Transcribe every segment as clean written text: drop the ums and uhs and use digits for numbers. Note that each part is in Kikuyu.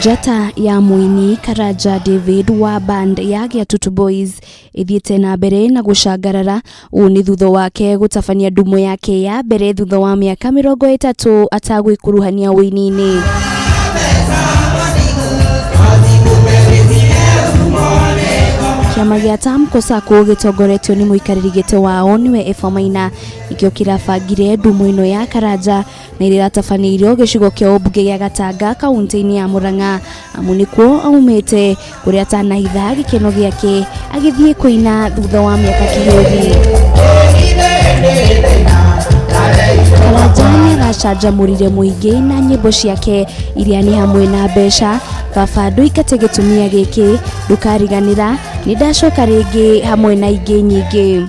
Njata ya mũini Karanja David wa band ya Gĩatutu Boys ĩthiĩte na mbere na gũcangarara. Ũũ nĩ thutha wake gũtabania ndumo yake ya mbere thutha wa mĩaka 30 atagwĩkuruhania ũini-inĩ. Kĩama gĩa Tamko Sacco gĩtongoretio nĩ mũikarĩri gĩtĩ wao nĩwe Eva Maina nĩkĩo kĩrabangire ndumo ĩno ya Karanja na ĩrĩa ĩratabanĩirio gĩcigo kĩa ũmbunge gĩa Gatanga kaunti-inĩ ya Murang'a, amu nĩkuo aumĩte kũrĩa atanahitha gĩkeno gĩake agĩthiĩ kũina thutha wa mĩaka kĩhĩri. Karanja nĩ aracanjamũrire mũingĩ na nyĩmbo ciake iria nĩ hamwe na mbeca, baba ndũingate gĩtumia gĩkĩ, ndũkariganĩra, nĩ ndacoka rĩngĩ hamwe na ingĩ nyingĩ.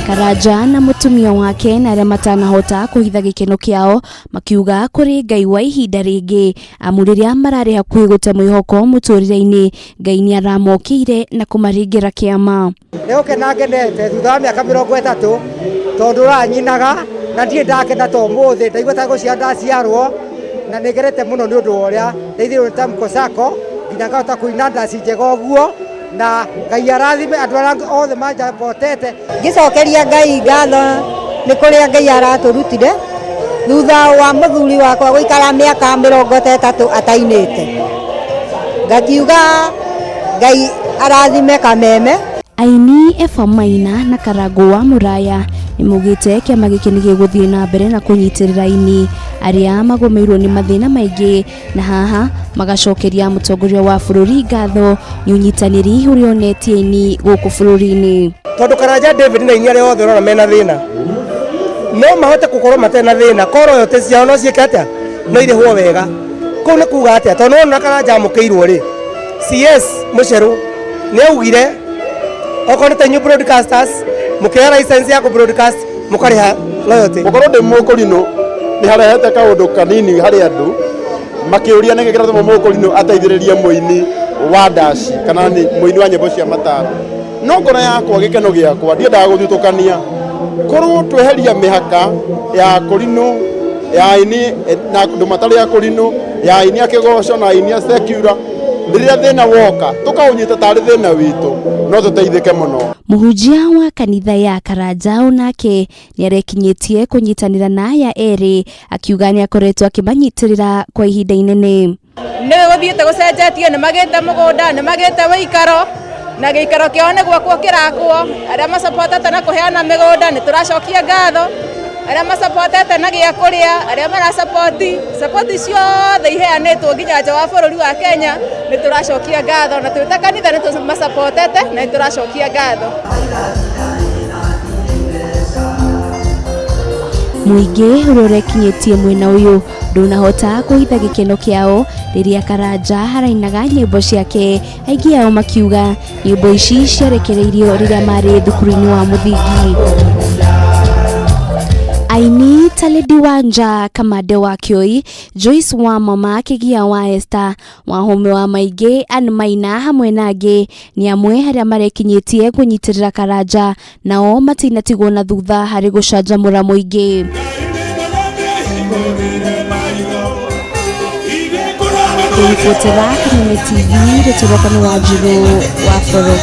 Karanja na mũtumia wake na arĩa matanahota kũhitha gĩkeno kĩao makiuga kũrĩ Ngai wa ihinda rĩngĩ, amu rĩrĩa mararĩ hakuhĩ gũte mwĩhoko mũtũrĩre-inĩ, Ngai nĩ aramokĩire na kũmaringĩra kĩama. Nĩ gũkena ngenete thutha wa mĩaka 30 tondũ ũranyinaga na ndirĩ ndakena ta ũmũthĩ, ndaigua ta gũciara ndaciarwo na nĩ ngenete mũno nĩ ũndũ wa ũrĩa ndeithĩrĩirio nĩ Tamko Sacco nginya ngahota kũina ndaci njega ũguo, na Ngai arathime andũ arĩa othe manjapotete. Ngĩcokeria Ngai ngatho nĩ kũrĩa Ngai aratũrutire thutha wa mũthuri wakwa gũikara mĩaka 30 atainĩte, ngakiuga Ngai arathime kameme. Aini Eva Maina na Karangũ wa Mũraya nĩ maugĩte kĩama gĩkĩ nĩ gĩgũthiĩ na mbere na kũnyitĩrĩra aini arĩa magũmĩirwo nĩ mathĩna maingĩ, na haha magacokeria mũtongoria wa bũrũri ngatho nĩ ũnyitanĩri ũrĩa onetie aini gũkũ bũrũri-inĩ. Tondũ Karanja David na aini arĩa othe ũrona mena thĩna no mahote gũkorwo matarĩ na thĩna, korwo royalties ciao no ciĩke atĩa, no irĩhwo wega. Kũu nĩ kuga atĩa, tondũ nĩwona Karanja amũkĩirwo rĩ, CS Mũcerũ nĩ augire okorwo nĩ ta inyuĩ broadcasters mũkĩoya license ya kũ broadcast mũkarĩha royalty. Gũkorwo ndĩ mũkũrinũ nĩ harehete kaũndũ kanini harĩ andũ makĩũria nĩkĩ kĩratũma mũkũrinũ ateithĩrĩrie mũini wa ndaci kana nĩ mũini wa nyĩmbo cia mataro. No ngoro yakwa gĩkeno gĩakwa ndiendaga gũthutũkania, korwo tweheria mĩhaka ya kũrinũ ya aini na andũ matarĩ a kũrinũ ya aini a kĩgoco na aini a secular, rĩrĩa thĩna woka tũkaũnyita tarĩ thĩna witũ no tũteithĩke mũno. Mũhunjia wa kanitha ya Karanja onake nĩ arekinyĩtie kũnyitanĩra na aya erĩ, akiuga nĩ akoretwo akĩmanyitĩrĩra kwa ihinda inene. Nĩ gũthiĩte gũcenjetie, nĩ magĩte mũgũnda, nĩ magĩte wĩikaro, na gĩikaro kĩao nĩ gwakwo kĩrakwo. Arĩa macapotete na kũheana mĩgũnda nĩ tũracokia ngatho, arĩa macapotete na gĩa kũrĩa, arĩa maracapoti, sapoti ciothe iheanĩtwo nginya nja wa bũrũri wa Kenya nĩ tũracokia ngatho, na twĩ ta kanitha nĩ tũmacapotete na nĩ tũracokia ngatho. Mũingĩ ũrĩa ũrekinyĩtie mwena ũyũ ndũnahota kũhitha gĩkeno kĩao rĩrĩa Karanja arainaga nyĩmbo ciake, aingĩ ao makiuga nyĩmbo ici ciarekereirio rĩrĩa marĩ thukuru-inĩ wa mũthingi. Aini ta Lady Wanja, Kamande wa Kĩoi, Joyce wa Mama, Kĩgia wa Esther, Wahome wa Maingĩ, Ann Maina hamwe na angĩ nĩ amwe arĩa marekinyĩtie kũnyitĩrĩra Karanja, nao matinatigwo na thutha harĩ gũcanjamũra mũingĩ. Kũribotera Kameme TV, rĩtwa rĩakwa nĩ Wanjirũ wa Boro.